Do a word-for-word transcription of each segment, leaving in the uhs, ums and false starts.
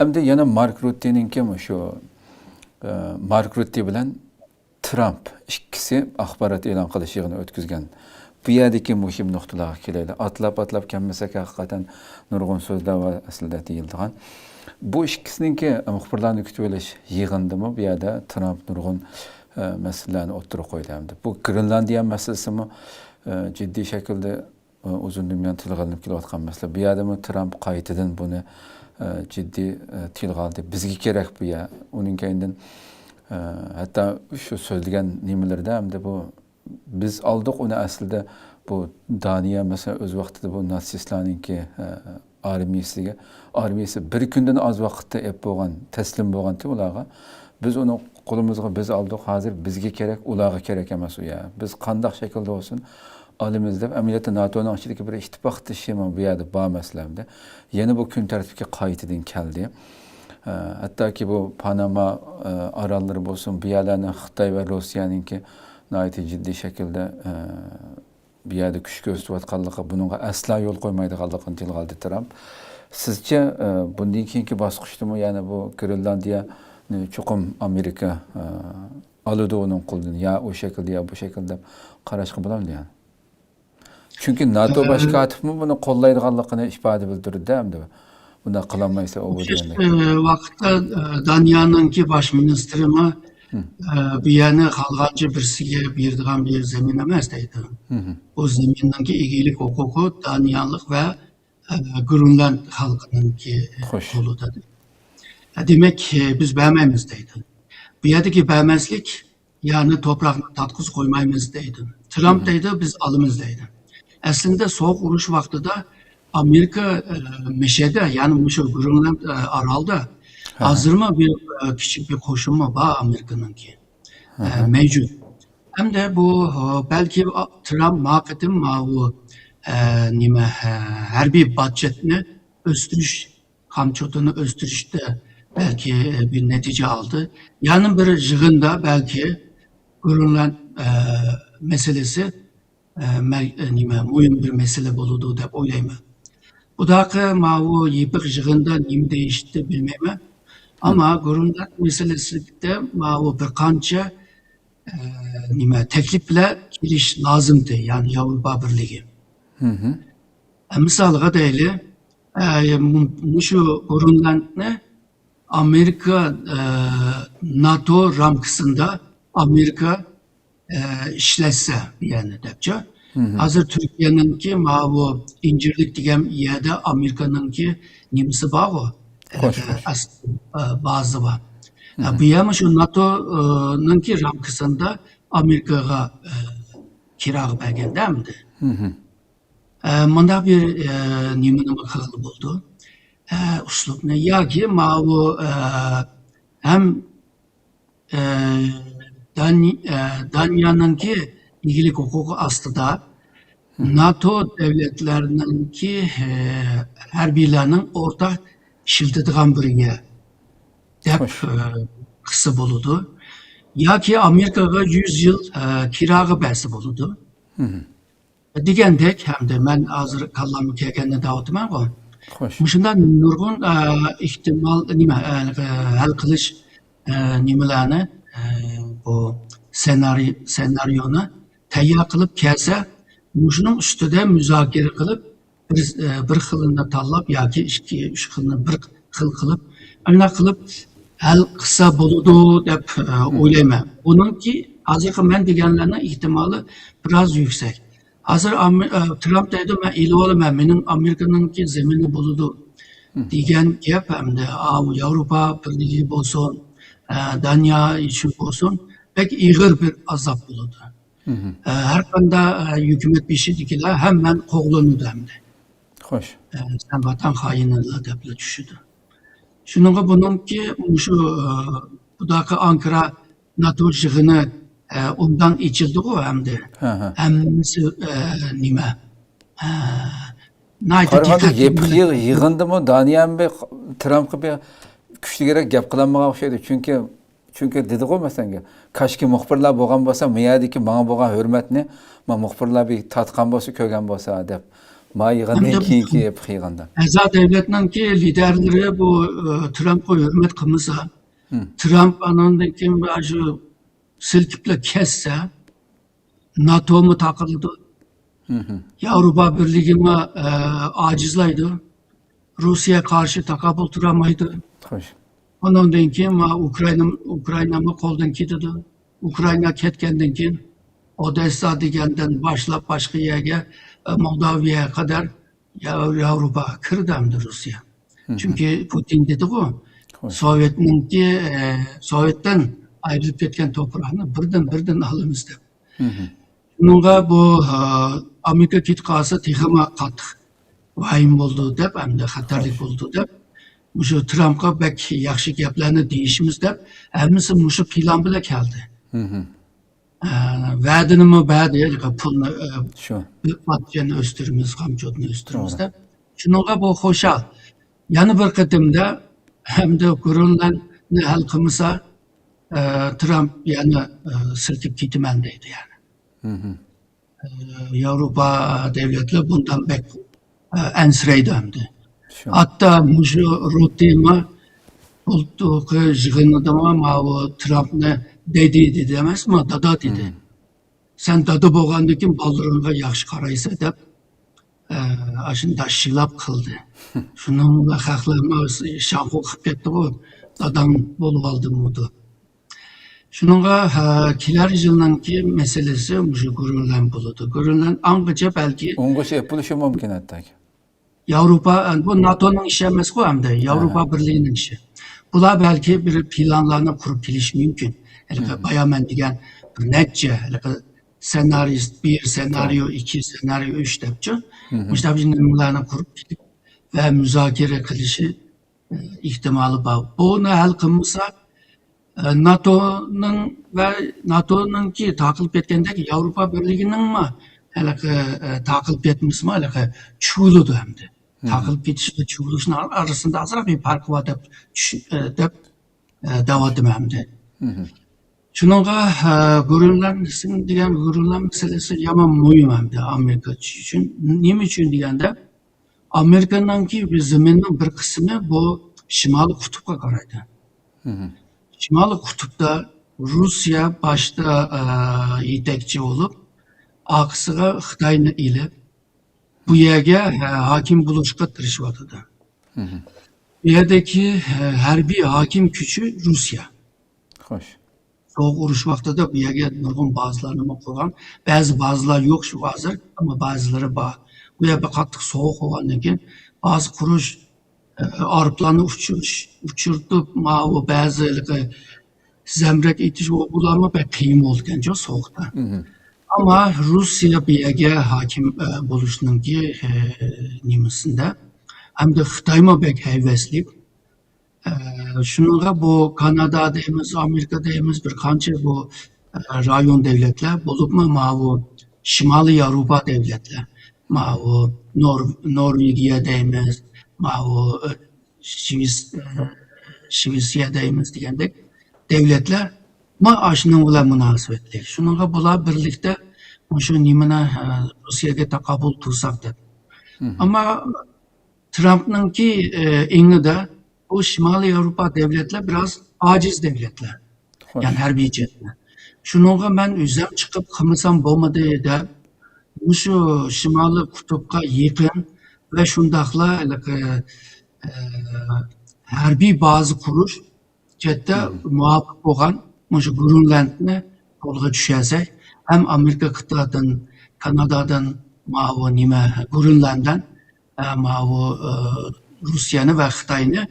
ئەمدى يەنە مارك رۇتتېنىڭكى مۇشۇ، ئە، مارك رۇتتې بىلەن ترامپ ئىككىسى ئاخبارات ئېلان قىلىش يىغىنى ئۆتكۈزگەن. بۇ يەردىكى مۇھىم نۇقتىلارغا كېلەيلى. ئاتلاپ-ئاتلاپ كەلمىسەك، ھەقىقەتەن نۇرغۇن سۆزلەر بار ئەسلىدە دېيىلىدىغان. بۇ ئىككىسىنىڭكى مۇخبىرلارنى كۈتۈۋېلىش يىغىنىدىمۇ بۇ يەردە ترامپ نۇرغۇن، ئە، مەسىلىلەرنى ئوتتۇرىغا قويدى ھەمدە. بۇ گرېنلاندىيە مەسىلىسىمۇ، ئە، جىددىي شەكىلدە ئۇزۇندىن بۇيان تىلغا ئېلىنىپ كېلىۋاتقان مەسىلە. بۇ يەردىمۇ ترامپ قايتىدىن بۇنى، ئە، جىددىي، ئە، تىلغا ئالدى. بىزگە كېرەك بۇ يەر. ئۇنىڭ كەينىدىن، ئە، ھەتتا شۇ سۆزلىگەن نېمىلىرىدە ئەمدى بۇ، بىز ئالدۇق ئۇنى ئەسلىدە بۇ دانىيە، مەسىلەن، ئۆز ۋاقتىدا بۇ ناتسىستلارنىڭكى، ئە، ئارمىيىسىگە، ئارمىيىسى بىر كۈندىن ئاز ۋاقىتتا ئېپ بولغان، تەسلىم بولغانتى ئۇلارغا. بىز ئۇنى قولىمىزغا بىز ئالدۇق، ھازىر بىزگە كېرەك، ئۇلارغا كېرەك ئەمەس ئۇ يەر. بىز قانداق شەكىلدە بولسۇن ئالىمىز دەپ، ئەمەلىيەتتە ناتونىڭ ئىچىدىكى بىر ئىتتىپاقدىشى بۇ يەردە بار مەسىلەمدە. يەنە بۇ كۈن تەرتىپكە قايتىدىن كەلدى. ئە، ھەتتاكى بۇ پاناما، ئە، ئاراللىرى بولسۇن، بۇ يەرلەرنى خىتاي ۋە روسىيەنىڭكى ناھايىتى جىددىي شەكىلدە، ئە، بۇ يەردە كۈچ كۆرسىتىۋاتقانلىقى، بۇنىڭغا ئەسلا يول قويمايدىغانلىقىنى تىلغا ئالدى ترامپ. سىزچە، ئە، بۇندىن كېيىنكى باسقۇچتىمۇ يەنە بۇ گرېنلاندىيەنى چوقۇم ئامېرىكا، ئە، ئالىدۇ ئۇنىڭ قولىدىن، يا ئۇ شەكىلدە، يا بۇ شەكىلدە دەپ قاراشقا بولامدۇ يەنە؟ چۈنكى ناتو باش كاتىپىمۇ بۇنى قوللايدىغانلىقىنى ئىپادە بىلدۈردى ئەمدى. بۇنداق قىلالمايسا ئۇ بۇ ئوخشاش، دېگەندەك. ئە، ۋاقىتتا، ئە، دانىيانىڭكى باش مىنىستىرىمۇ، ئە، بۇ يەرنى خالىغانچە بىرسىگە بېرىدىغان بىر زېمىن ئەمەس دەيدۇ. بۇ زېمىننىڭكى ئىگىلىك ھوقۇقى دانىيانلىق ۋە، ئە، گرېنلاند خەلقىنىڭكى، ئە، قولىدا. ئە، دېمەك، ئە، بىز بەرمەيمىز دەيدۇ. بۇ يەردىكى بەرمەسلىك يەنى توپراقنى تارتقۇزۇپ قويمايمىز دەيدۇ. ترامپ دەيدۇ، بىز ئالىمىز دەيدۇ. ئەسلىدە سوغۇق ئۇرۇش ۋاقتىدا ئامېرىكا، ئە، مىشەدە، يەنى مۇشۇ گرېنلاند، ئە، ئارالدا ھازىرمۇ بىر، ئە، كىچىك بىر قوشۇنمۇ بار ئامېرىكىنىڭكى، ئە، مەۋجۇت. ھەمدە بۇ، ئە، بەلكى، ئا، ترامپ ما قېتىم ماۋۇ، ئە، نېمە، ھە، ھەربىي بۇدجېتنى ئۆستۈرۈش خامچوتىنى ئۆستۈرۈشتە بەلكى بىر نەتىجە ئالدى. يەنە بىر يىغىندا بەلكى گرېنلاند، ئە، مەسىلىسى، ئە، مەر-، ئە، نېمە، مۇھىم بىر مەسىلە بولىدۇ دەپ ئويلايمەن. بۇداقى ماۋۇ يېپىق يىغىندا نېمە دېيىشتى بىلمەيمەن. ئەمما گرېنلاند مەسىلىسىدە ماۋۇ بىر قانچە، ئە، نېمە، تەكلىپ بىلەن كېلىش لازىمدى، يەنى ياۋروپا بىرلىكى. ئە، مىسالغا دەيلى، ئە، مۇ-، مۇشۇ گرېنلاندنى ئامېرىكا، ئە، ناتو رامكىسىندا ئامېرىكا، ئە، ئىشلەتسە، يەنى دەپچۇ. ھازىر تۈركىيەنىڭكى ماۋۇ ئىنجىرلىك دېگەن يەردە ئامېرىكانىڭكى نېمىسى بارغۇ؟ ئە، ئەس-، ئە، بازا بار. ئە، بۇ يەرمۇ شۇ ناتو، ئە، نىڭكى رامكىسىندا ئامېرىكىغا، ئە، كىراغا بەرگەندە ئەمدى. ئە، مۇنداق بىر، ئە، نېمىنى قىلغىلى بولىدۇ؟ ئە، ئۇسلۇبنى ياكى ماۋۇ، ئە، ھەم، ئە، دانى-، ئە، دانىيەنىڭكى ئىگىلىك ھوقۇقى ئاستىدا ناتو دۆلەتلەرنىڭكى، ئە، ھەربىيلەرنىڭ ئورتاق ئىشلىتىدىغان بىر يەر دەپ، ئە، قىلسا بولىدۇ. ياكى ئامېرىكىغا يۈز يىل، ئە، كىراغا بەرسە بولىدۇ. دېگەندەك، ھەمدە مەن ھازىر كاللامغا كەلگەننى دەۋاتىمەنغۇ. مۇشۇنداق نۇرغۇن، ئە، ئېھتىمال، نېمە، ئە، ھەل قىلىش، ئە، نېمىلەرنى، ئە، بۇ سېنارىي-، سېنارىيونى تەييار قىلىپ كەلسە، مۇشۇنىڭ ئۈستىدە مۇزاكىرە قىلىپ، بىر، ئە، بىر خىلىنى تاللاپ ياكى ئىككى، ئۈچ خىلنى بىر خىل قىلىپ، ئانداق قىلىپ ھەل قىلسا بولىدۇ دەپ، ئە، ئويلايمەن. بۇنىڭكى ھازىرقى مەن دېگەنلەرنىڭ ئېھتىمالى بىراز يۈكسەك. ھازىر ئامې-، ئە، ترامپ دەيدۇ، «مەن ئېلىۋالىمەن، مېنىڭ ئامېرىكىنىڭكى زېمىنى بولىدۇ» دېگەن گەپ ھەمدە ئاۋۇ ياۋروپا بىرلىكى بولسۇن، ئە، دانىيە ئۈچۈن بولسۇن، بەك ئېغىر بىر ئازاب بولىدۇ. ئە، ھەر قانداق، ئە، ھۆكۈمەت بېشىدىكىلەر ھەم مەن قوغلىنىدۇ ئەمدى. ئە، سەن ۋەتەن خائىنىلا دەپلا چۈشىدۇ. شۇنىڭغا بۇنىڭكى مۇشۇ، ئە، بۇداقى ئانكارا ناتو يىغىنى، ئە، ئوبدان ئېچىلدىغۇ ئەمدى. ھەممىسى، ئە، نېمە، ئە، ناھايىتى قارىغاندا دىققەتلىك يېپىق يىغ-، يىغىندىمۇ دانىيەمۇ بىر ترامپقا بىر كۈچلۈكرەك گەپ قىلالمىغان ئوخشايدۇ. چۈنكى، چۈنكى دېدىغۇ، مەسىلەن، كاشكى مۇخبىرلار بولغان بولسا، ما يەردىكى ماڭا بولغان ھۆرمەتنى ما مۇخبىرلار بىر تارتقان بولسا، كۆرگەن بولسا دەپ. ما يىغىندىن كېيىنكى يىغىندا. ئەزا دۆلەتنىڭكى لىدەرلىرى بۇ، ئى، ترامپقا ھۆرمەت قىلمىسا، ترامپ ئاناندىن كېيىن شۇ سىلكىپلا كەتسە، ناتومۇ تاقىلىدۇ. ياۋروپا بىرلىكىمۇ، ئە، ئاجىزلايدۇ. روسىيە قارشى تاقابىل تۇرالمايدۇ. خوش. ئۇنىڭدىن كېيىن ما ئۇكرائىنا، ئۇكرائىنامۇ قولدىن كېتىدۇ. ئۇكرائىنا كەتكەندىن كېيىن ئودېسسا دېگەندىن باشلاپ باشقا يەرگە، ئە، مولداۋىيەگە قەدەر يا-، ياۋروپاغا كىردى ئەمدى روسىيە. چۈنكى پۇتىن دېدىغۇ، خوش. سوۋېتنىڭكى، ئە، سوۋېتتىن ئايرىلىپ كەتكەن توپراقنى بىردىن، بىردىن ئالىمىز دەپ. شۇنىڭغا بۇ، ئە، ئامېرىكا كېتىپ قالسا تېخىمۇ قاتتىق ۋەھىمە بولىدۇ دەپ، ئەمدى خەتەرلىك بولىدۇ دەپ، مۇشۇ ترامپقا بەك ياخشى گەپلەرنى دېيىشىمىز دەپ، ھەممىسى مۇشۇ پىلان بىلەن كەلدى. ئە، ۋەدىنىمۇ بەردى، پۇلنى، ئە، شۇ. باتچەننى ئۆستۈرىمىز، خامچوتنى ئۆستۈرىمىز دەپ. شۇنىڭغا بۇ خۇشال. يەنە بىر قېتىمدا ئەمدى گرېنلاندنى ھەل قىلمىسا، ئە، ترامپ يەنە، ئە، سىلكىپ كېتىمەن دەيدۇ يەنە. ئە، ياۋروپا دۆلەتلەر بۇندىن بەك، ئە، ئەنسىرەيدۇ ئەمدى. شۇ. ھەتتا مۇشۇ رۇتتېمۇ بۇلتۇرقى يىغىنىدىمۇ ماۋۇ ترامپنى دەدى دېدى ئەمەسمۇ، دادا دېدى. سەن دادا بولغاندىن كېيىن بالىلىرىڭغا ياخشى قارايسەن دەپ، ئە، ئاشۇنداق شىلاپ قىلدى. شۇنىڭ بىلەن خەقلەرمۇ شاڭخۇ قىلىپ كەتتىغۇ، داداڭ بولۇۋالدىمۇ دەپ. شۇنىڭغا، ھە، كېلەر يىلنىڭكى مەسىلىسى مۇشۇ گرېنلاند بولىدۇ. گرېنلاند ئاڭغىچە بەلكى ئوڭغىچە بولۇشى مۇمكىن ھەتتاكى. ياۋروپا، بۇ ناتونىڭ ئىشى ئەمەسقۇ ئەمدى، ياۋروپا بىرلىكىنىڭ ئىشى. بۇلار بەلكى بىر پىلانلارنى قۇرۇپ كېلىشى مۇمكىن. ھېلىقى بايا مەن دېگەن بىر نەچچە، ھېلىقى سېنارىيست بىر، سېنارىيو ئىككى، سېنارىيو ئۈچ دەپچۇ. مۇشۇنداق بىر نېمىلەرنى قۇرۇپ كېلىپ ۋە مۇزاكىرە قىلىشى ئېھتىمالى بار. بۇنى ھەل قىلمىسا، ئە، ناتونىڭ ۋە ناتونىڭكى تاقىلىپ كەتكەندەك ياۋروپا بىرلىكىنىڭمۇ ھېلىقى، ئە، تاقىلىپ كەتمىسىمۇ ھېلىقى چۇۋۇلىدۇ ئەمدى. تاقىلىپ كېتىش ۋە چۇۋۇلۇشنىڭ ئارىسىندا ئازراق بىر پەرق بار دەپ چۈش-، ئە، دەپ، ئە، دەۋاتىمەن ئەمدى. شۇنىڭغا، ئە، گرېنلاند دېگەن گرېنلاند مەسىلىسى يامان مۇھىم ئەمدى ئامېرىكا ئۈچۈن. نېمە ئۈچۈن دېگەندە، ئامېرىكىنىڭكى زېمىننىڭ بىر قىسمى بۇ شىمالىي قۇتۇپقا قارايدۇ. شىمالىي قۇتۇپتا روسىيە باشتا، ئە، يېتەكچى بولۇپ، ئارقىسىغا خىتاينى ئېلىپ، بۇ يەرگە، ئە، ھاكىم بولۇشقا تىرىشىۋاتىدۇ. بۇ يەردىكى، ئە، ھەربىي ھاكىم كۈچى روسىيە. خوش. سوغۇق ئۇرۇش ۋاقتىدا بۇ يەرگە نۇرغۇن بازىلارنىمۇ قۇرغان. بەزى بازىلار يوق شۇ ھازىر، ئەمما بازىلىرى بار. بۇ يەر بەك قاتتىق سوغۇق بولغاندىن كېيىن، بازا قۇرۇش، ئە، ئايروپىلاننى ئۇچۇرۇش، ئۇچۇرتۇپ، ماۋۇ بەزى ھېلىقى زەمبىرەك ئېتىش، بۇلارمۇ بەك قىيىن بولىدىكەنچۇ سوغۇقتا. ئەمما روسىيە بۇ يەرگە ھاكىم، ئە، بولۇشنىڭكى، ئە، نېمىسىندە، ھەمدە خىتايمۇ بەك ھەۋەسلىك. ئە، شۇنىڭغا بۇ كانادا دەيمىز، ئامېرىكا دەيمىز، بىر قانچە بۇ، ئە، رايون دۆلەتلەر، بولۇپمۇ ماۋۇ شىمالىي ياۋروپا دۆلەتلەر، ماۋۇ نور-، نورۋېگىيە دەيمىز، ماۋۇ، ئە، شىۋېس-، ئە، شىۋېتسىيە دەيمىز دېگەندەك دۆلەتلەر ما ئاشۇنىڭ بىلەن مۇناسىۋەتلىك. شۇنىڭغا بۇلار بىرلىكتە مۇشۇ نېمىنى، ئە، روسىيەگە تاقابىل تۇرساق دەپ. ئەمما ترامپنىڭكى، ئە، ئېڭىدا بۇ شىمالىي ياۋروپا دۆلەتلەر بىراز ئاجىز دۆلەتلەر. خوش. يەنى ھەربىي جەھەتتە. شۇنىڭغا مەن ئۆزۈم چىقىپ قىلمىسام بولمىدى دەپ، مۇشۇ شىمالىي قۇتۇپقا يېقىن ۋە شۇنداقلا ھېلىقى، ئە، ھەربىي بازا قۇرۇش چەتتە مۇۋاپىق بولغان مۇشۇ گرېنلاندنى قولغا چۈشۈرسەك، ھەم ئامېرىكا قىتئەدىن، كانادادىن، ماۋۇ نېمە، گرېنلانددىن، ئە، ماۋۇ، ئە، روسىيەنى ۋە خىتاينى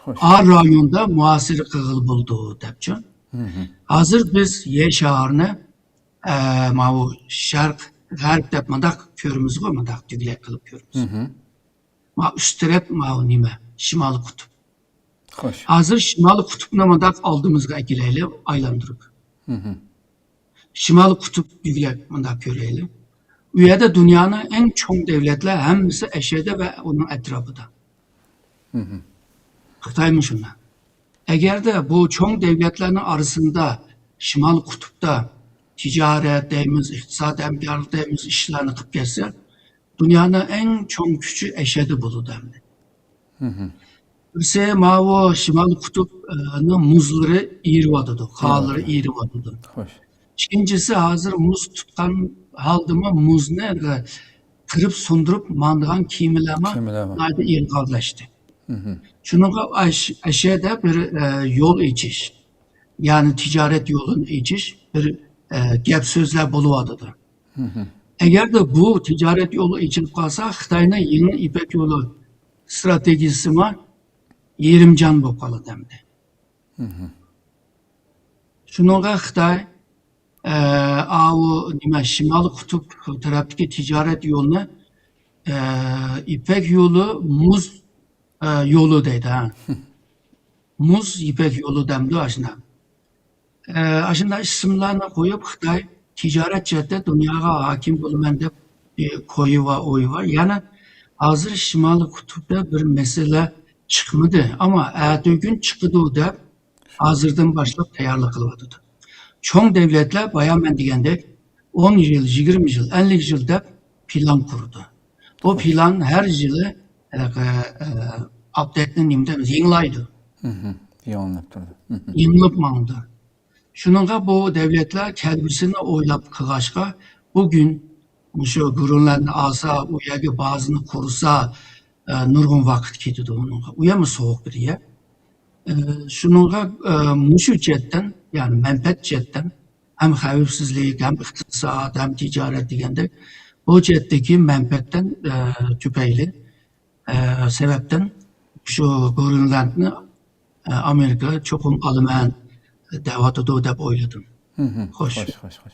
خوش. ئا رايوندا مۇھاسىرە قىلغىلى بولىدۇ دەپچۇ. ھازىر بىز يەر شارىنى، ئە، ماۋۇ شەرق، غەرب دەپ مۇنداق كۆرىمىزغۇ، مۇنداق دۈگىلەك قىلىپ كۆرىمىز. ما ئۈست تەرەپ ماۋۇ نېمە، شىمالىي قۇتۇپ. خوش. ھازىر شىمالىي قۇتۇپنى مۇنداق ئالدىمىزغا ئەكېلەيلى، ئايلاندۇرۇپ. شىمالىي قۇتۇپ دېگۈلەك مۇنداق كۆرەيلى. ئۇ يەردە دۇنيانىڭ ئەڭ چوڭ دۆلەتلەر ھەممىسى ئەشەدە ۋە ئۇنىڭ ئەتراپىدا. خىتايمۇ شۇنداق. ئەگەردە بۇ چوڭ دۆلەتلەرنىڭ ئارىسىدا شىمالىي قۇتۇپتا تىجارەت دەيمىز، ئىقتىساد ھەمكارلىق دەيمىز، ئىشلارنى قىلىپ كەتسە، دۇنيانىڭ ئەڭ چوڭ كۈچى ئەشەدە بولىدۇ ئەمدى. بىرسى ماۋۇ شىمالىي قۇتۇپنىڭ مۇزلىرى ئېرىۋاتىدۇ، قارلىرى ئېرىۋاتىدۇ. ئىككىنچىسى، ھازىر مۇز تۇتقان ھالدىمۇ مۇزنى قىرىپ سۇندۇرۇپ ماڭىدىغان كېمىلەرمۇ ناھايىتى ئىلغارلاشتى. شۇنىڭغا ئەشەدە بىر يول ئېچىش، يەنى تىجارەت يولىنى ئېچىش بىر گەپ سۆزلەر بولۇۋاتىدۇ. ئەگەردە بۇ تىجارەت يولى ئېچىلىپ قالسا، خىتاينىڭ يېڭى يىپەك يولى ستراتېگىيىسىمۇ يېرىم جان بولۇپ قالىدۇ ئەمدى. شۇنىڭغا خىتاي ئاۋۇ نېمە، شىمالىي قۇتۇپ تەرەپتىكى تىجارەت يولىنى يىپەك يولى، مۇز يولى دەيدۇ، ھە. مۇز يىپەك يولى دەمدۇ ئاشۇنداق. ئاشۇنداق ئىسىملارنى قويۇپ، خىتاي تىجارەت جەھەتتە دۇنياغا ھاكىم بولىمەن دەپ كويى بار، ئويى بار. يەنى ھازىر شىمالىي قۇتۇپتا بىر مەسىلە چىقمىدى، ئەمما ئەتىگۈن چىقىدۇ دەپ ھازىردىن باشلاپ تەييارلىق قىلىۋاتىدۇ. چوڭ دەۋلەتلەر بايا مەن دېگەندەك ئون يىل، يىگىرمە يىل، ئەللىك يىل دەپ پىلان قۇرىدۇ. بۇ پىلان ھەر يىلى ئاپدېيتنى نېمە دەيمىز، يېڭىلايدۇ. يېڭىلىنىپ تۇرىدۇ. يېڭىلىپ ماڭىدۇ. شۇنىڭغا بۇ دەۋلەتلەر كەلگۈسىنى ئويلاپ قىلغاچقا، بۇگۈن مۇشۇ گرېنلاندنى ئالسا، ئۇ يەرگە بازىنى قۇرسا، نۇرغۇن ۋاقىت كېتىدۇ ئۇنىڭغا. ئۇ يەرمۇ سوغۇق بىر يەر. شۇنىڭغا مۇشۇ جەھەتتىن، يەنى مەنپەئەت جەھەتتىن، ھەم خەۋپسىزلىك، ھەم ئىقتىساد، ھەم تىجارەت دېگەندەك، بۇ جەھەتتىكى مەنپەئەتتىن تۈپەيلى، سەۋەبتىن شۇ گرېنلاندنى ئامېرىكا چوقۇم ئالىمەن دەۋاتىدۇ دەپ ئويلىدىم. خوش. خوش، خوش، خوش.